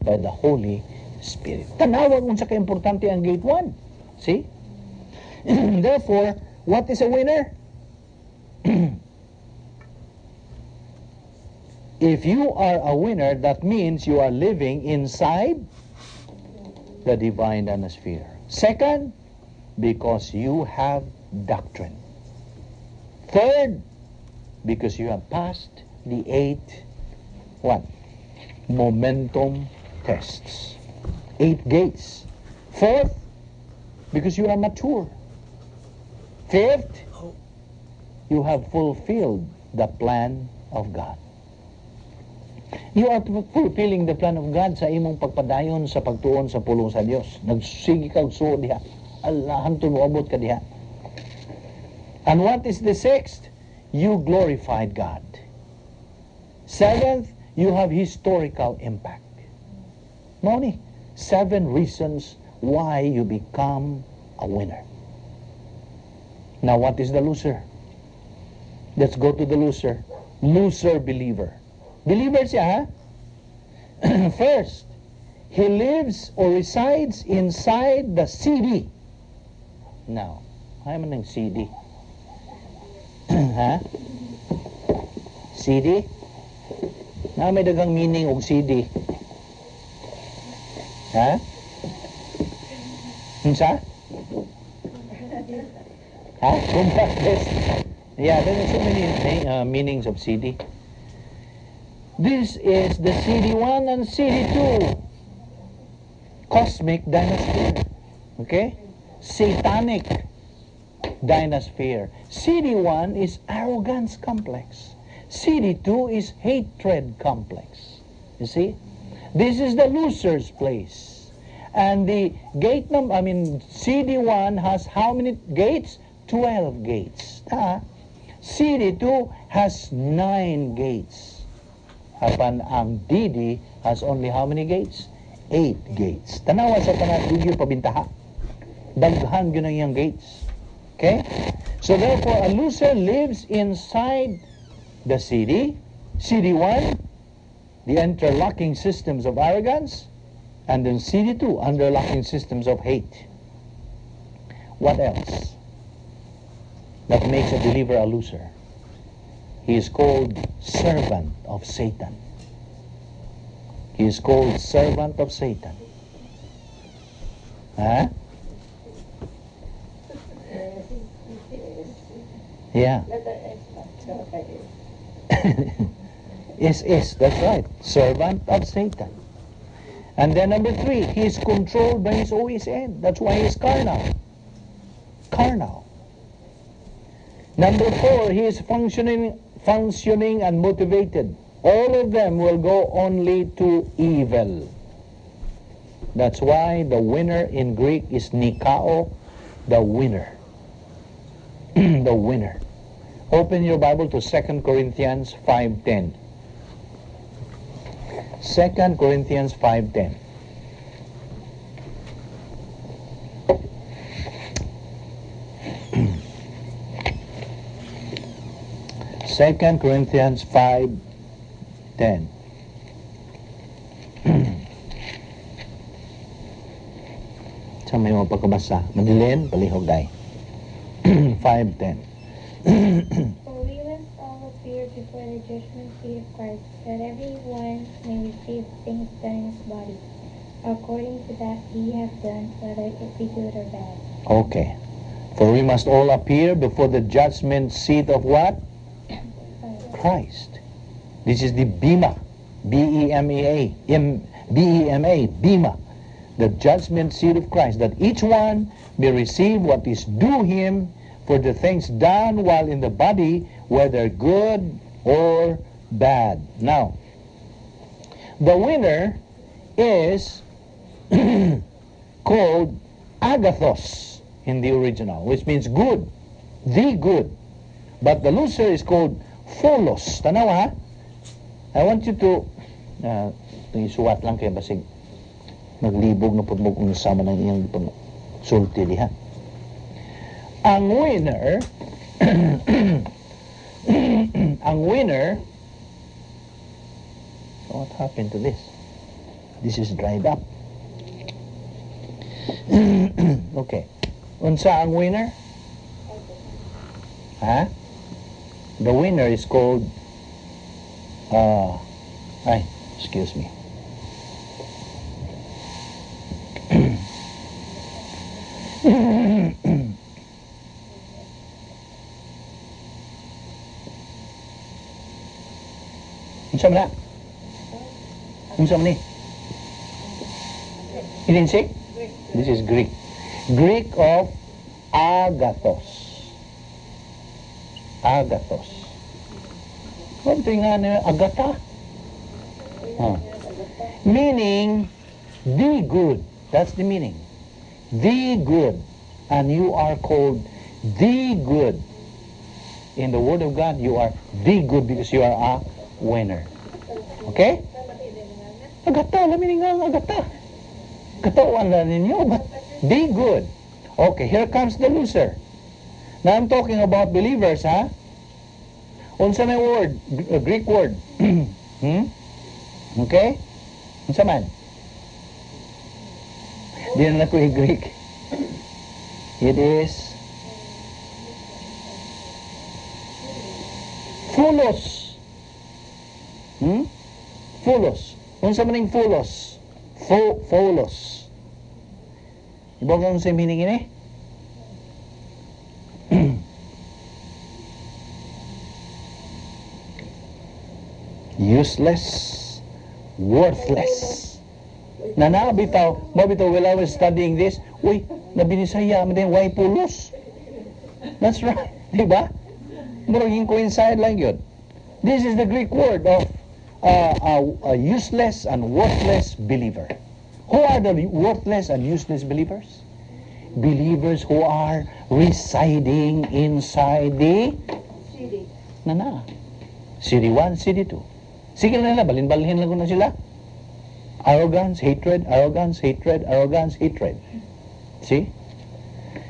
by the Holy Spirit. Tanawag unsa ka importante ang gate 1. See? Therefore, what is a winner? If you are a winner, that means you are living inside the divine Dynasphere. Second, because you have doctrine. Third, because you have passed the 8 momentum tests. 8 gates. Fourth, because you are mature. Fifth, you have fulfilled the plan of God. You are fulfilling the plan of God sa imong pagpadayon sa pagtuon sa pulong sa Dios. Nagsige ka og suo diha. Allah, hantun mo abot ka diha. And what is the sixth? You glorified God. Seventh, you have historical impact. Moni, 7 reasons why you become a winner. Now, what is the loser? Let's go to the loser. Loser believer. Believer siya, ha? First, he lives or resides inside the CD. Now, ano man ng CD? Ha? CD? Na may dagang meaning og CD. Ha? Unsa? Ha? Compact disc. Yeah, there are so many meanings of CD. This is the CD1 and CD2. Cosmic Dynasphere. Okay? Satanic Dynasphere. CD1 is arrogance complex. CD2 is hatred complex. You see? This is the loser's place. And the gate number, CD1 has how many gates? 12 gates. CD2 has 9 gates. Apan ang DD has only how many gates? 8 gates. Tanawa sa panatugyo pabintaha. Daghan yun ang iyang gates. Okay? So therefore, a loser lives inside the CD, CD1, the interlocking systems of arrogance, and then CD2, underlocking systems of hate. What else that makes a believer a loser? He is called servant of Satan. He is called servant of Satan. Huh? Yeah. Is, that's right. Servant of Satan. And then number 3, he is controlled by his OSN. That's why he is carnal. Carnal. Number 4, he is functioning and motivated. All of them will go only to evil. That's why the winner in Greek is Nikao, the winner. The winner. Open your Bible to 2 Corinthians 5:10. 2 Corinthians 5:10. Second Corinthians 5:10. Sa may mga pagkabasa. Madilin, palihog day. 5:10. For we must all appear before the judgment seat of Christ, that everyone may receive things done in his body, according to that he hath done, whether it be good or bad. Okay. For we must all appear before the judgment seat of what? Christ. This is the Bema. B-E-M-E-A. B-E-M-A. Bema. The judgment seat of Christ, that each one may receive what is due him for the things done while in the body, whether good or bad. Now, the winner is called agathos in the original, which means good, the good. But the loser is called pholos. Tanawa, ha? I want you to isuwat lang kayo basig maglibog na pagmug kung nasama ng iyang sulti diha. Ang winner ang winner, what happened to this? This is dried up. Okay. Unsa ang winner? Ha? The winner is called excuse me. Unsa man na? Unsa man ni? Intrinsic? This is Greek. Greek of agathos. Agathos. What do you nga agata? Meaning, the good. That's the meaning. The good. And you are called the good. In the Word of God, you are the good because you are a winner. Okay? Agata, meaning nga agata. Katawan na ninyo, but the good. Okay, here comes the loser. Now I'm talking about believers, ha? Unsa may word? Greek word. Okay? Unsa man? Di na ko i-Greek. It is fulos. Fulos. Unsa man ning fulos? Fulos. Iba kung sa meaning ini? Useless, worthless. Mabitaw, while I was studying this, uy, nabinisaya mo din, why pulos? That's right, di ba? Muraging coincide lang yun. This is the Greek word of a useless and worthless believer. Who are the worthless and useless believers? Believers who are residing inside the city. City 1, City 2. Sige na nila, balin-balhin lang ko na sila. Arrogance, hatred, arrogance, hatred, arrogance, hatred. See?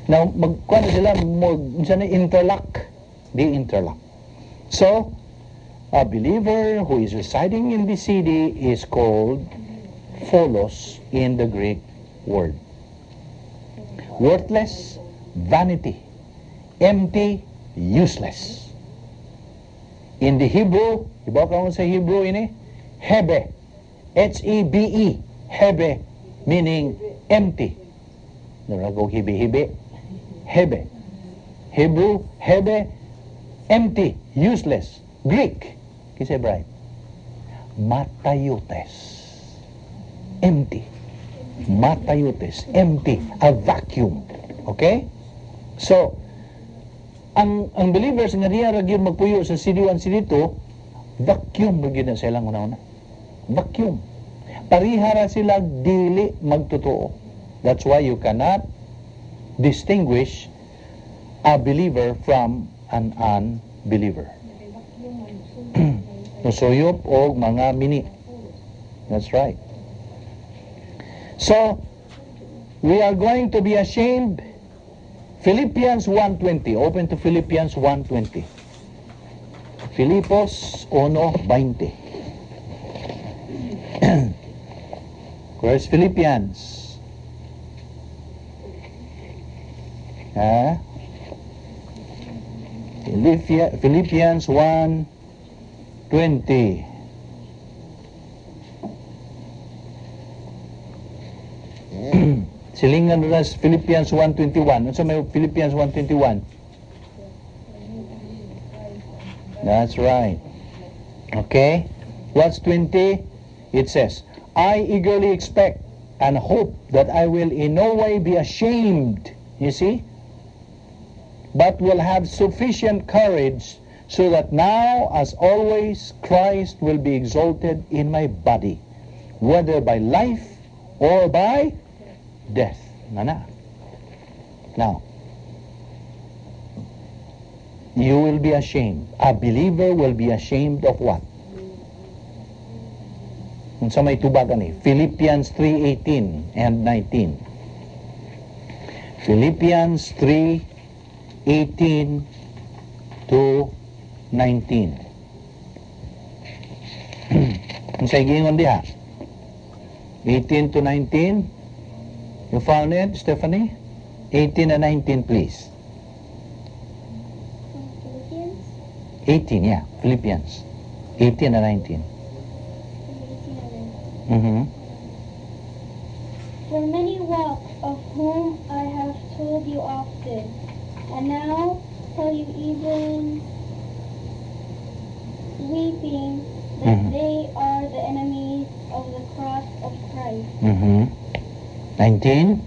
Now, magkuha na sila, interlock. They interlock. So, a believer who is residing in the city is called pholos in the Greek word. Worthless, vanity, empty, useless. In the Hebrew, iba ka sa Hebrew ini, hebe, H-E-B-E, hebe, meaning empty. Narago hibi-hibi, hebe. Hebrew, hebe, empty, useless. Greek, kisay bright, matayutes, empty. Matayutes, empty, a vacuum. Okay? So, ang believers nga diya ragyod magpuyo sa City 1, City 2, vacuum ragyod na silang una-una. Vacuum. Parihara sila dili magtotoo. That's why you cannot distinguish a believer from an unbeliever. Musuyop o mga mini. That's right. So, we are going to be ashamed. Philippians 1:20. Open to Philippians 1:20. Filipos 1:20. Where's Philippians? Philippians 1:20. Silingan na Philippians 1:21. Ano sa may Philippians 1:21? That's right. Okay. What's 20? It says, I eagerly expect and hope that I will in no way be ashamed, you see, but will have sufficient courage so that now, as always, Christ will be exalted in my body, whether by life or by death. Now, you will be ashamed. A believer will be ashamed of what? Kung sa may tubagan Philippians 3:18 and 19. Philippians 3:18 to 19. Kung sa igingon diha. 18 to 19. You found it, Stephanie? 18 and 19, please. Philippians? 18, yeah. Philippians. 18 and 19. 18 and 19. Mm-hmm. For many walk, of whom I have told you often, and now tell you even weeping that they are the enemies of the cross of Christ, 19.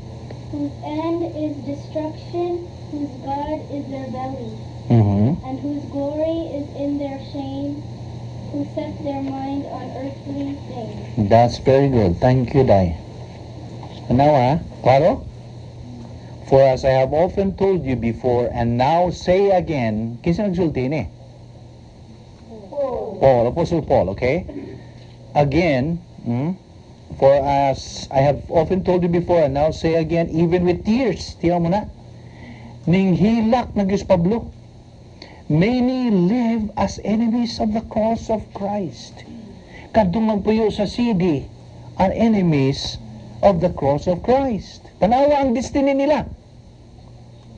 whose end is destruction, whose God is their belly, and whose glory is in their shame, who set their mind on earthly things. That's very good. Thank you, Dai. Now, claro? For as I have often told you before, and now say again, kinsa nagsulti ni? Paul, Apostle Paul, okay? Again, for as I have often told you before, and now say again, even with tears, tiyan mo na, ning hilak na Diyos Pablo, many live as enemies of the cross of Christ. Kadtong magpuyo sa CD, are enemies of the cross of Christ. Tanawa ang destiny nila.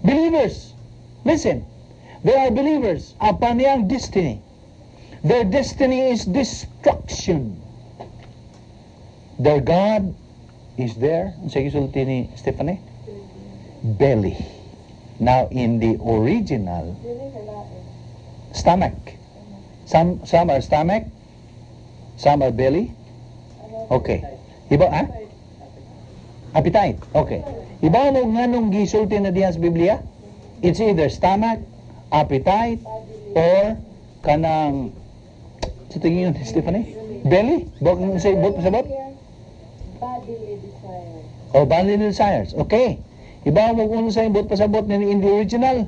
Believers, listen, they are believers upon niyang destiny. Their destiny is destruction. Their God is there. Sige, sulti ni Stephanie? Belly. Now, in the original, stomach. Some are stomach, some are belly. Okay. Iba, ha? Appetite. Okay. Iba mo nga nung gisulti na diyan sa Biblia? It's either stomach, appetite, or kanang sa tingin yun, Stephanie? Belly? Bok sa bot? Bodily desires. Oh, bodily desires. Okay. Iba mo kung sa bot pasabot na in the original?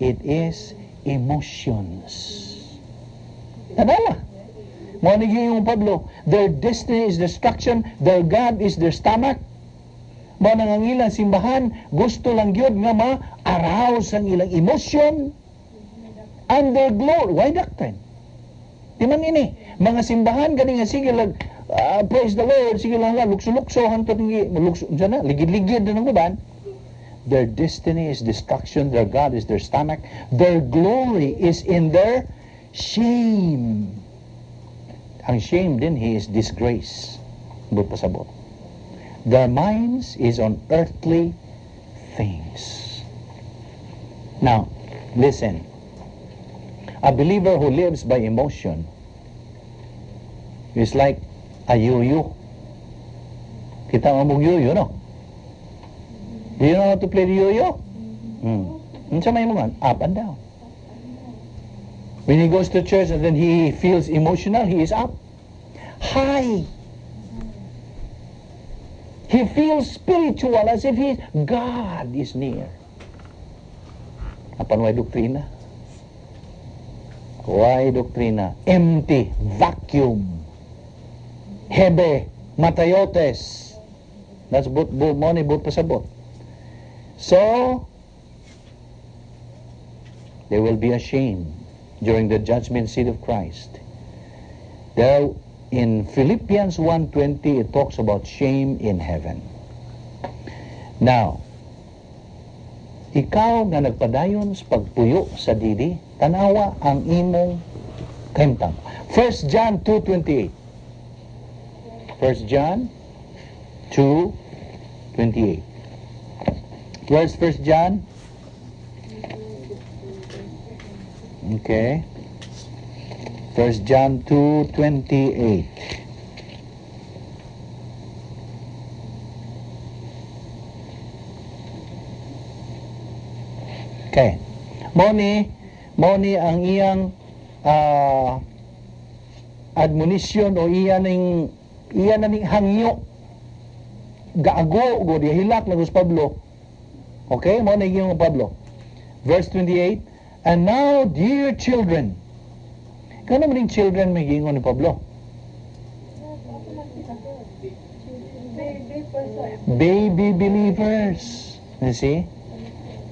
It is emotions. Tadala. Mo ni yung Pablo, their destiny is destruction, their God is their stomach. Mo nang ilang simbahan, gusto lang gyud nga ma-arouse ang ilang emotion and their glory. Why doctrine? Di man ini. Mga simbahan, gani nga sige lang, praise the Lord, sige lang lukso-lukso, hantot na, ligid-ligid na ng uban. Their destiny is destruction, their God is their stomach, their glory is in their shame. Ang shame din, he is disgrace. But pasabot. Their minds is on earthly things. Now, listen. A believer who lives by emotion is like a yo-yo. Kita mo mong yo-yo, no? Do you know how to play the yo-yo? Sa may mga up and down. When he goes to church and then he feels emotional, he is up. High. He feels spiritual as if God is near. Apan way doktrina? Why doctrina? Empty, vacuum, hebe, matayotes. That's money, but pasabot. So, they will be ashamed during the judgment seat of Christ. There, in Philippians 1:20, it talks about shame in heaven. Now, ikaw nga nagpadayon sa pagpuyo sa didi, tanawa ang imong kahimtang. 1 John 2:28. 1 John 2:28. Where's 1 John? Okay. 1 John 2:28. Okay. Moni ang iyang admonition o iyan ning hangyo gaago go di hilak na Gus Pablo. Okay, mo na yung Pablo. Verse 28, and now dear children. Kano man children may gingon ni Pablo? Baby believers. You see?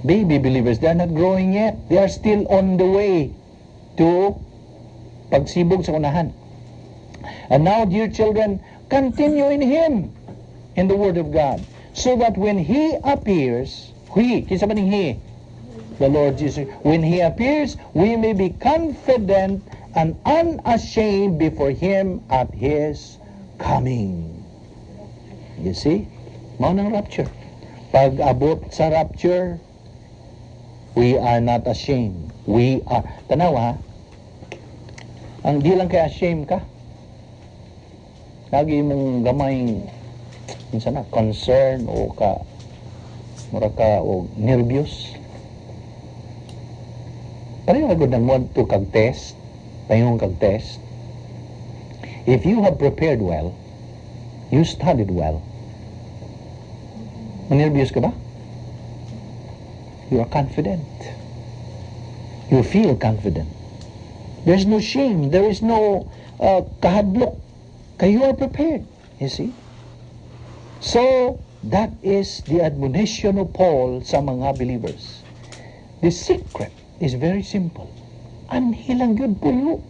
Baby believers, they are not growing yet. They are still on the way to pagsibog sa unahan. And now, dear children, continue in Him. in the Word of God. So that when He appears, kinsa man He? The Lord Jesus. When He appears, we may be confident and unashamed before Him at His coming. You see? Mao ng rapture. Pag abot sa rapture, we are not ashamed. We are, tanaw ha, ang di lang kaya ashamed ka, lagi mong gamay, minsan na, concern o ka, mura ka o nervyos. Pareho agad nang want to kag-test, pahingong kag-test. If you have prepared well, you studied well, nervyos ka ba? You are confident. You feel confident. There's no shame. There is no kahadlok. Kaya you are prepared. You see? So, that is the admonition of Paul sa mga believers. The secret is very simple. Anhilang yun pulo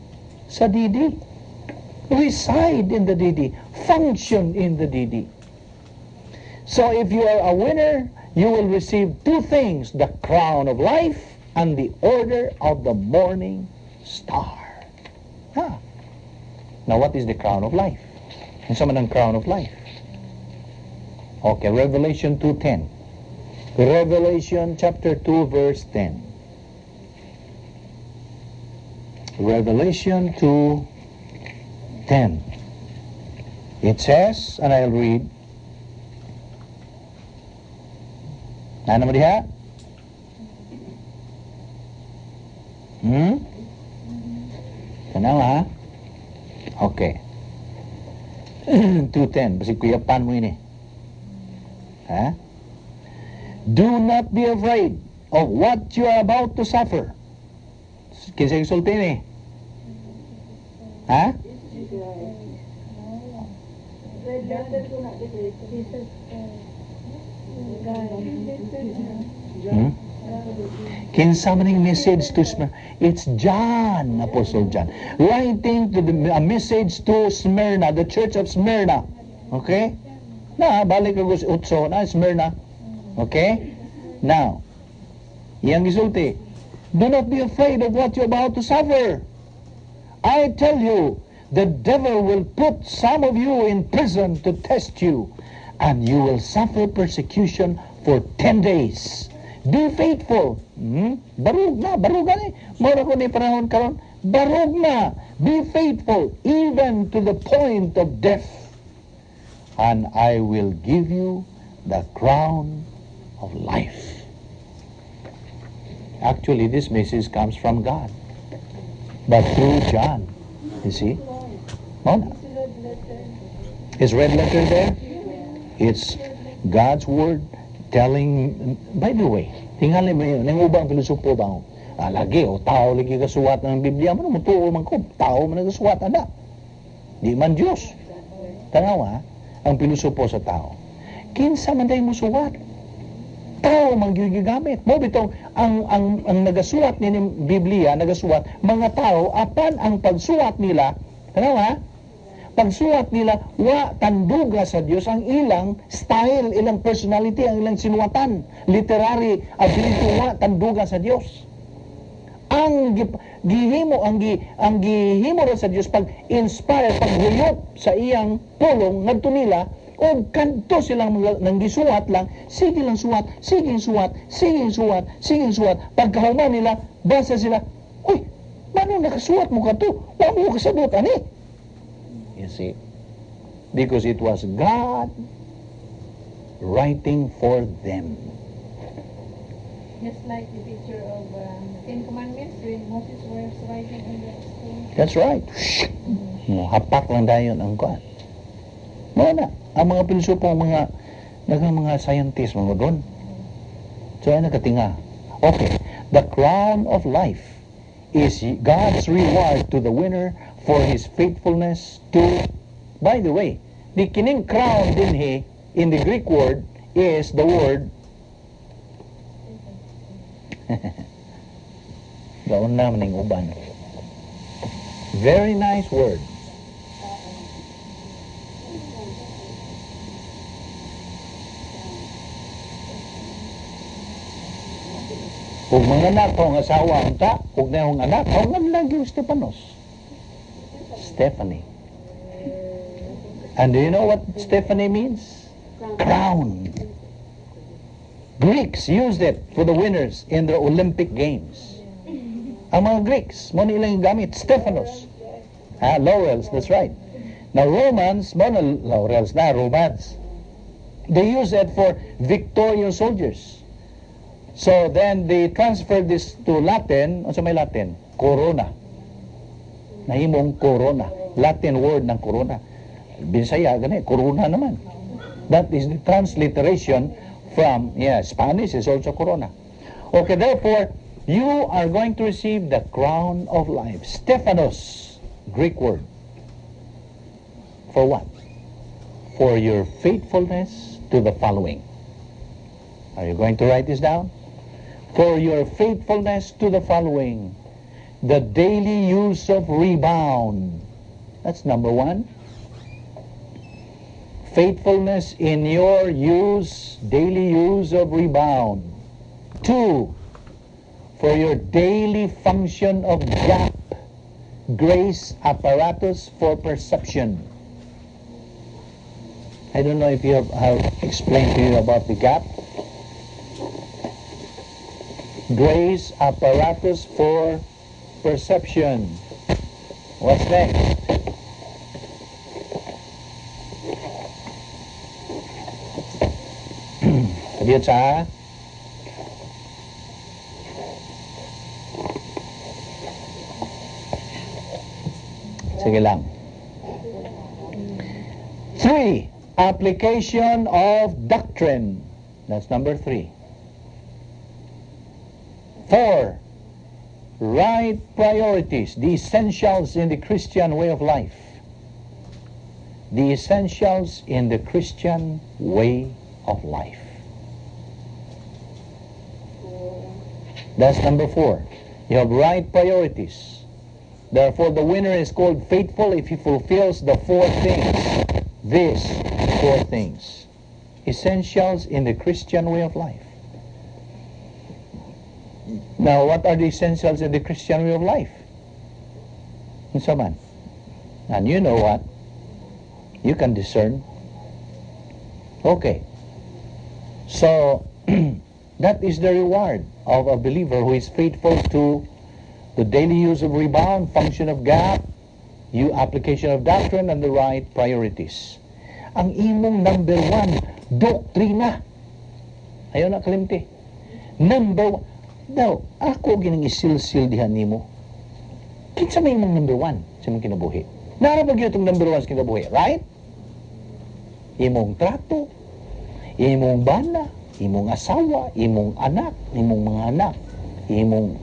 sa DD. Reside in the DD. Function in the DD. So if you are a winner, you will receive two things, the crown of life and the order of the morning star. Huh. Now what is the crown of life? Ano sa man ang crown of life? Okay, Revelation 2:10. Revelation chapter 2 verse 10. Revelation 2:10. It says, and I'll read, ano mo diha? Tanaw ha? Okay. 2:10. Basi kuyapan mo ini. Ha? Do not be afraid of what you are about to suffer. Kinsa insulti ni? Ha? Kinsa man ang message to Smyrna? It's John, Apostle John, writing to a message to Smyrna, the church of Smyrna. Okay? Na, balik ako sa utso na Smyrna. Okay? Now, iyang gisulti, do not be afraid of what you're about to suffer. I tell you, the devil will put some of you in prison to test you, and you will suffer persecution for 10 days. Be faithful. Barug na, barugan eh. Mura ko ni panahon karon, barug na. Be faithful even to the point of death, and I will give you the crown of life. Actually, this message comes from God, but through John. You see? Mona. Is red letter there? It's God's word telling, by the way, tingali mo yun, nang ubang pilosopo ba? Lagi, tao lagi kasuwat ng Biblia mo, mutuo man ko, tao man nagasuwat, ada. Di man Diyos. Tanawa, ang pilosopo sa tao. Kinsa man tayo musuwat? Tao man gigamit. Mo bitong ang nagasuwat ni Biblia, nagasuwat mga tao apan ang pagsuwat nila, tanawa, pagsuwat nila wa tanduga sa Dios ang ilang style, ilang personality, ang ilang sinuwatan, literary ability wa tanduga sa Dios. Ang gihimo ra sa Dios pag inspire, paghuyop sa iyang pulong ngadto nila o kanto silang nang gisuwat lang, sige lang suwat, sige suwat, sige suwat, sige suwat. Pagkahuman nila, basa sila, uy, mano nakasuwat mo ka to? Wa mo kasabot ani. You see, because it was God writing for them. Just like the picture of Ten Commandments when Moses was writing in the stone. That's right. Hapak lang dayon ang kuan. Mana ang mga pilosopo, mga scientists mga doon. So ay nakatinga. Okay, the crown of life is God's reward to the winner for his faithfulness to, by the way, the kining crown din in the Greek word is the word gaon na maning uban. Very nice word. Ug mga anak ko ang asawa unta, ug na yung anak ko nga lagi Stefanos. Stephanie. And do you know what Stephanie means? Crown. Greeks used it for the winners in their Olympic Games. Ang mga Greeks, mo nilang gamit, Stephanos. Laurels, that's right. Now Romans, mo na laurels na, Romans. They use it for victorious soldiers. So then they transferred this to Latin. Ano sa may Latin? Corona. Nahimong corona. Latin word ng corona. Bisaya, ganun, corona naman. That is the transliteration from, Spanish is also corona. Okay, therefore, you are going to receive the crown of life. Stephanos, Greek word. For what? For your faithfulness to the following. Are you going to write this down? For your faithfulness to the following. The daily use of rebound. That's number one. Faithfulness in your daily use of rebound. 2, for your daily function of gap, grace apparatus for perception. I don't know if you have explained to you about the gap. Grace apparatus for perception. What's next? Sabihin sa sige lang. 3, application of doctrine. That's number 3. 4, right priorities, the essentials in the Christian way of life. The essentials in the Christian way of life. That's number 4. You have right priorities. Therefore, the winner is called faithful if he fulfills the 4 things. These 4 things. Essentials in the Christian way of life. Now, what are the essentials in the Christian way of life? Man. And you know what? You can discern. Okay. So, that is the reward of a believer who is faithful to the daily use of rebound, function of gap, application of doctrine, and the right priorities. Ang imong number 1, doktrina. Ayaw na kalimti. Number 1. Daw, ako ginang isil-sildihan nimo. Kinsa may imong number 1 sa imong kinabuhi. Narabag yun itong number 1 sa kinabuhi, right? Imong trato, imong bana, imong asawa, imong anak, imong mga anak, imong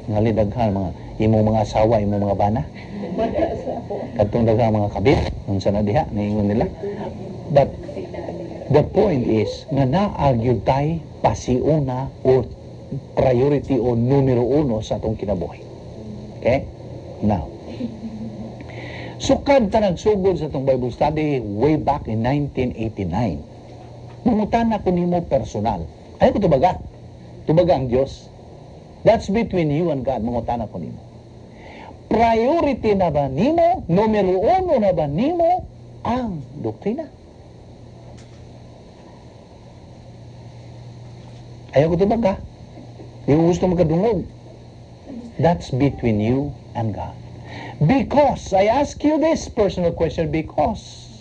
ngalidaghan mga imong mga asawa, imong mga bana. Katong daghang mga kabit, unsa na diha niingon nila. But the point is nga naagyud tay pasiuna o priority o numero 1 sa atong kinabuhi. Okay? Now, sukad ta nagsugod sa atong Bible study way back in 1989. Mangutan ako nimo personal. Ayaw ko tubaga. Tubaga ang Diyos. That's between you and God. Mangutan ako nimo. Priority na ba nimo? Numero 1 na ba nimo ang doktrina? Ayaw ko tubaga. Yung gusto magkadungog. That's between you and God. Because, I ask you this personal question, because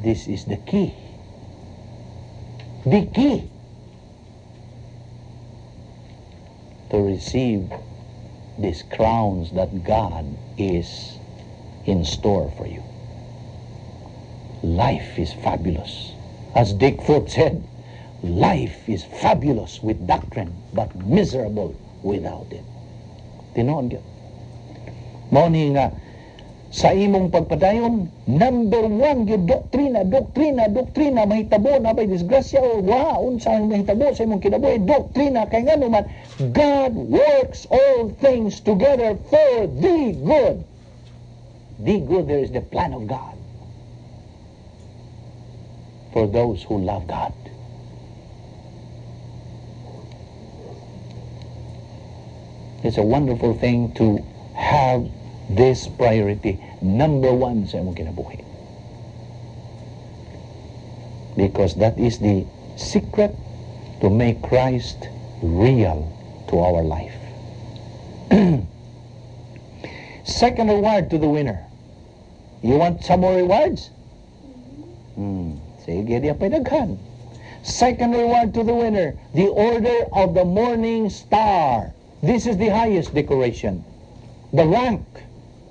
this is the key. The key to receive these crowns that God is in store for you. Life is fabulous. As Dick Foot said, life is fabulous with doctrine, but miserable without it. Tinoon yun. Mao ni nga, sa imong pagpadayon, number 1 yung doktrina, mahitabo na ba'y disgrasya o unsa ang mahitabo sa imong kinabuhi, doktrina, kay nga naman, God works all things together for the good. The good, there is the plan of God for those who love God. It's a wonderful thing to have this priority. Number one sa imong kinabuhi. Because that is the secret to make Christ real to our life. Second reward to the winner. You want some more rewards? Sige, di apay daghan. Second reward to the winner, the order of the morning star. This is the highest decoration. The rank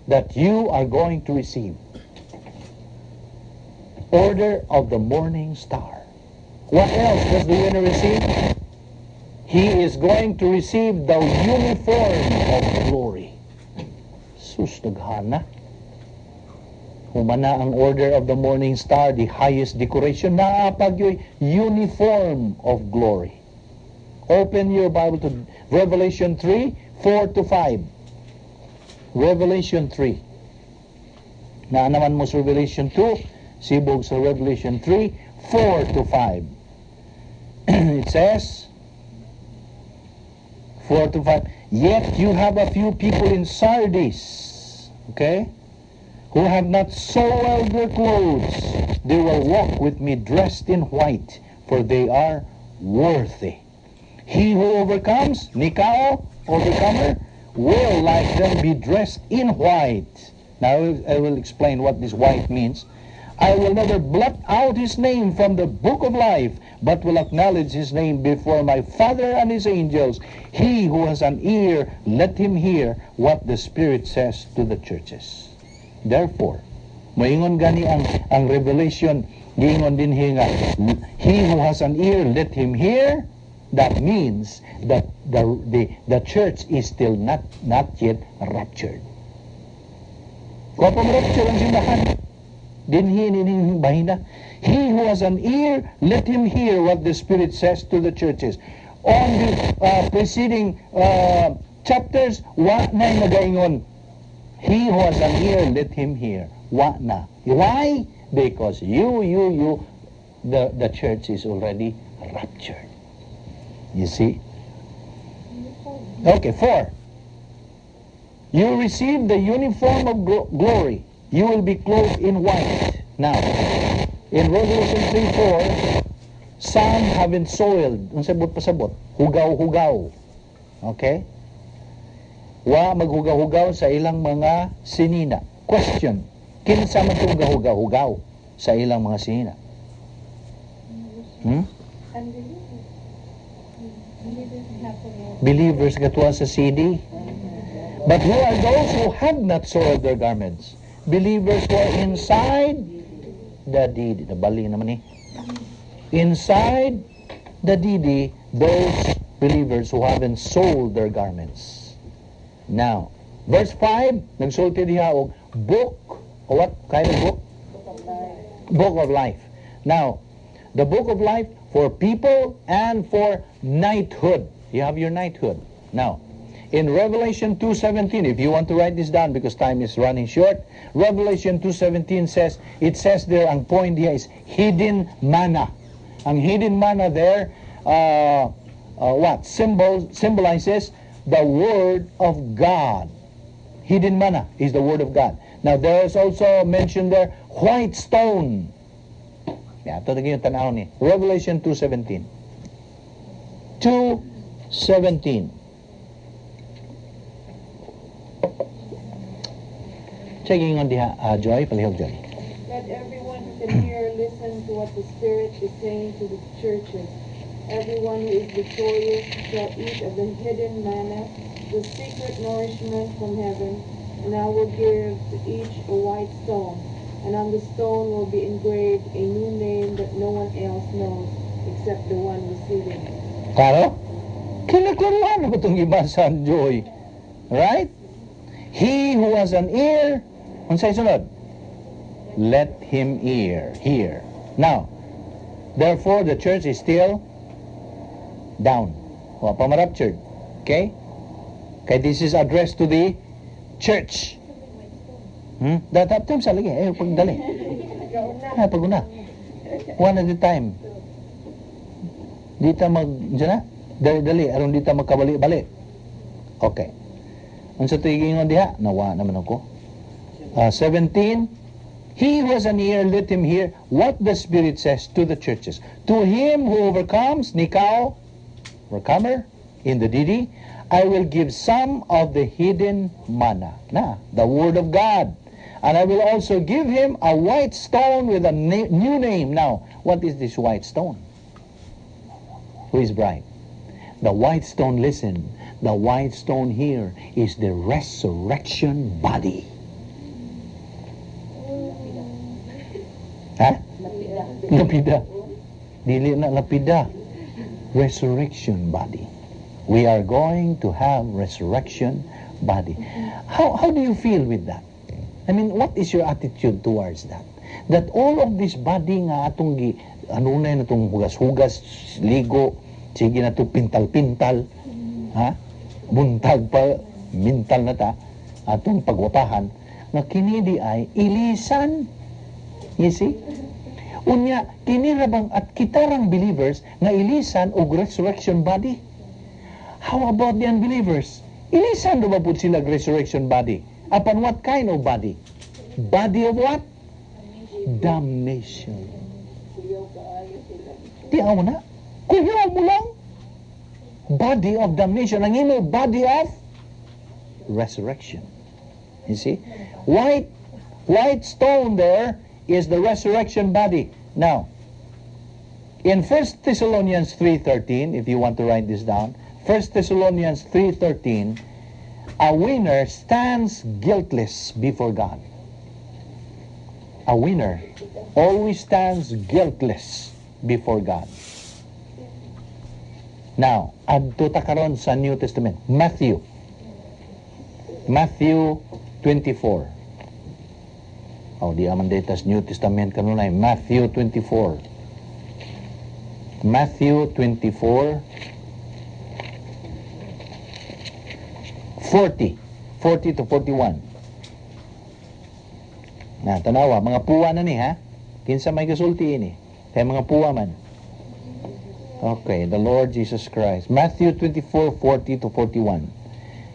that you are going to receive. Order of the morning star. What else does the winner receive? He is going to receive the uniform of glory. Sus, daghana. Humana ang order of the morning star, the highest decoration. Naapag yung uniform of glory. Open your Bible to Revelation 3, 4 to 5. Revelation 3. Naanaman mo sa Revelation 2, sibog sa Revelation 3, 4 to 5. It says, 4 to 5, yet you have a few people in Sardis, okay, who have not soiled their clothes. They will walk with me dressed in white, for they are worthy. He who overcomes, Nikao, overcomer, will like them be dressed in white. Now I will explain what this white means. I will never blot out his name from the book of life, but will acknowledge his name before my Father and his angels. He who has an ear, let him hear what the Spirit says to the churches. Therefore, moingon gani ang Revelation, giingon din hinga, he who has an ear, let him hear. That means that the church is still not yet raptured. Kung raptured ang simbahan, dinhin bahina. He who has an ear, let him hear what the Spirit says to the churches. On the preceding chapters, wa na nagaingon. He who has an ear, let him hear. Wa na. Why? Because the church is already raptured. You see? Okay, 4. You receive the uniform of glory. You will be clothed in white. Now, in Revelation 3:4, some have been soiled. Ang sabot pasabot. Hugaw-hugaw. Okay? Wa maghugaw-hugaw sa ilang mga sinina. Question. Kinsa man itong hugaw-hugaw sa ilang mga sinina? Believers katwa sa CD. But who are those who have not soiled their garments? Believers who are inside the DD. Nabali naman eh. Inside the DD, those believers who haven't soiled their garments. Now, verse 5, nagsulti diha og book, or what kind of book? Book of life. Now, the book of life for people and for knighthood. You have your knighthood. Now, in Revelation 2:17, if you want to write this down because time is running short, Revelation 2:17 says, it says there, ang point here is hidden manna. Ang hidden manna there, symbolizes the Word of God. Hidden manna is the Word of God. Now, there is also mentioned there, white stone. Yeah, ito na yung tanaw ni. Revelation 2:17. 2:17. Checking on diha, Joy, palihog Joy. Let everyone who can hear listen to what the Spirit is saying to the churches. Everyone who is victorious shall eat of the hidden manna, the secret nourishment from heaven, and I will give to each a white stone, and on the stone will be engraved a new name that no one else knows except the one receiving it. Karo? Kinaklaruhan ko itong ibasan, Joy. Right? He who has an ear, unsay sunod? Let him hear. Now, therefore, the church is still down. O, pamaraptured. Okay? Kaya this is addressed to the church. Dataptem sa lagi. Pagdali. Paguna. One at a time. Dita dali. Aron dita magkabali-bali. Okay. Unsa to ingon diha? Nawa naman ako. 17, he who has an ear, let him hear what the Spirit says to the churches. To him who overcomes, Nikao, overcomer, in the Didi, I will give some of the hidden manna, the Word of God. And I will also give him a white stone with a new name. Now, what is this white stone? Who is bright? The white stone, listen, the white stone here is the resurrection body. Ha? Lapida. Dili na lapida. Resurrection body. We are going to have resurrection body. How do you feel with that? I mean, what is your attitude towards that? That all of this body nga atong ano na itong hugas-hugas, ligo, sige na ito pintal-pintal, ha? Buntag pa, mental na ta, atong pagwapahan, nga kinidi ay ilisan. You see? Unya, kinirabang at kitarang believers nga ilisan og resurrection body. How about the unbelievers? Ilisan do ba po sila resurrection body? Upon what kind of body? Body of what? Damnation. Di ako na. Kuyaw mo lang. Body of damnation. Ang imo, body of resurrection. You see? White stone there is the resurrection body. Now, in 1 Thessalonians 3:13, if you want to write this down, 1 Thessalonians 3:13, a winner stands guiltless before God. A winner always stands guiltless before God. Now, adto ta karon sa New Testament, Matthew 24. Di aman datas New Testament kanunay, Matthew 24. Matthew 24 40 to 41. Tanawa, mga puwa na ni, ha? Kinsa may kasulti ini? Kaya mga puwa man. Okay, the Lord Jesus Christ. Matthew 24, 40 to 41.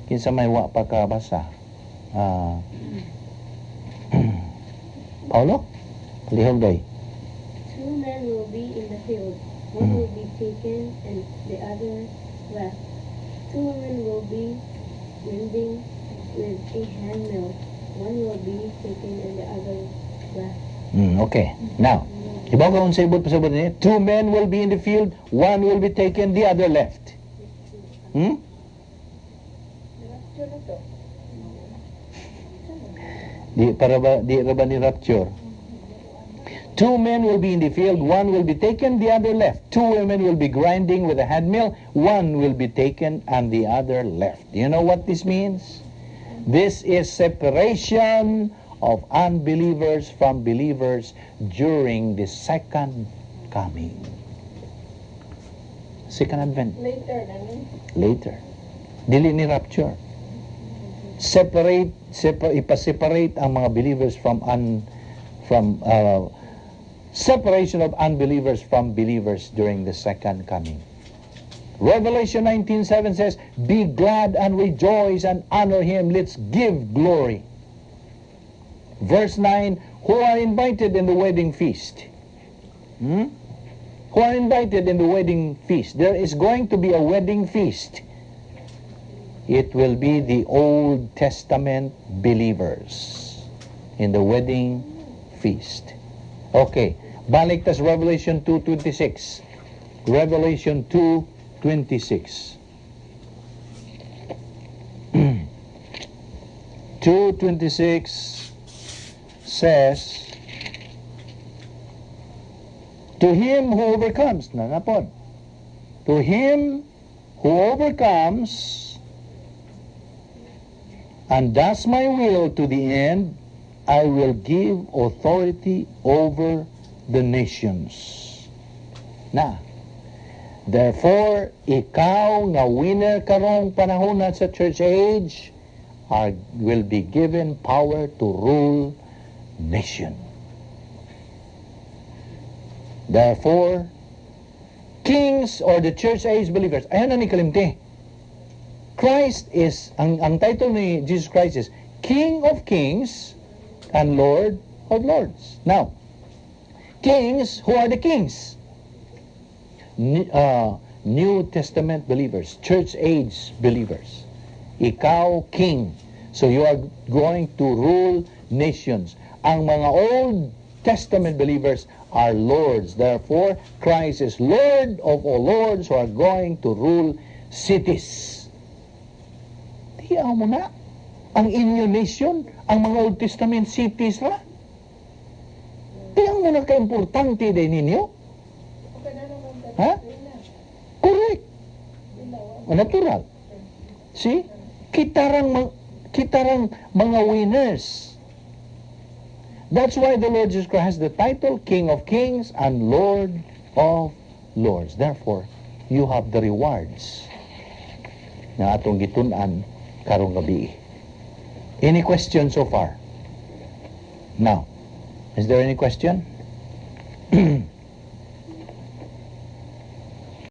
Kinsa may wa pa kabasa? Paulo? Lihog day. Two men will be in the field. One will be taken and the other left. Two women will be mending with a handmill. One will be taken and the other left. Okay. Now, ibaw ka kung sabot niya, two men will be in the field, one will be taken, the other left. Di ra ba ni rapture? Two men will be in the field, one will be taken, the other left. Two women will be grinding with a handmill, one will be taken and the other left. Do you know what this means? This is separation of unbelievers from believers during the second coming. Second advent. Later. Dili ni rapture. Ipa-separate ang mga believers separation of unbelievers from believers during the second coming. Revelation 19:7 says, be glad and rejoice and honor him. Let's give glory. Verse 9, who are invited in the wedding feast? Who are invited in the wedding feast? There is going to be a wedding feast. It will be the Old Testament believers in the wedding feast. Okay, balik tas Revelation 2:26. Revelation 2:26. 2:26 says, to him who overcomes, nanapon, to him who overcomes and does my will to the end, I will give authority over the nations. Na, therefore, ikaw nga winner karong panahon na sa church age will be given power to rule nation. Therefore, kings or the church age believers, ayan na ni kalimti. Christ is, ang title ni Jesus Christ is King of Kings and Lord of Lords. Now, kings, who are the kings? New Testament believers, church age believers. Ikaw, king. So you are going to rule nations. Ang mga Old Testament believers are lords. Therefore, Christ is Lord of all lords who are going to rule cities. Tiyaw mo na, ang inyo nation, ang mga Old Testament cities ra. Tiyaw mo na ka-importante din ninyo. Ha? Correct. Natural. See? Kitarang mga winners. That's why the Lord Jesus Christ has the title King of Kings and Lord of Lords. Therefore, you have the rewards na atong gitun-an karong gabi. Any question so far? Now, is there any question?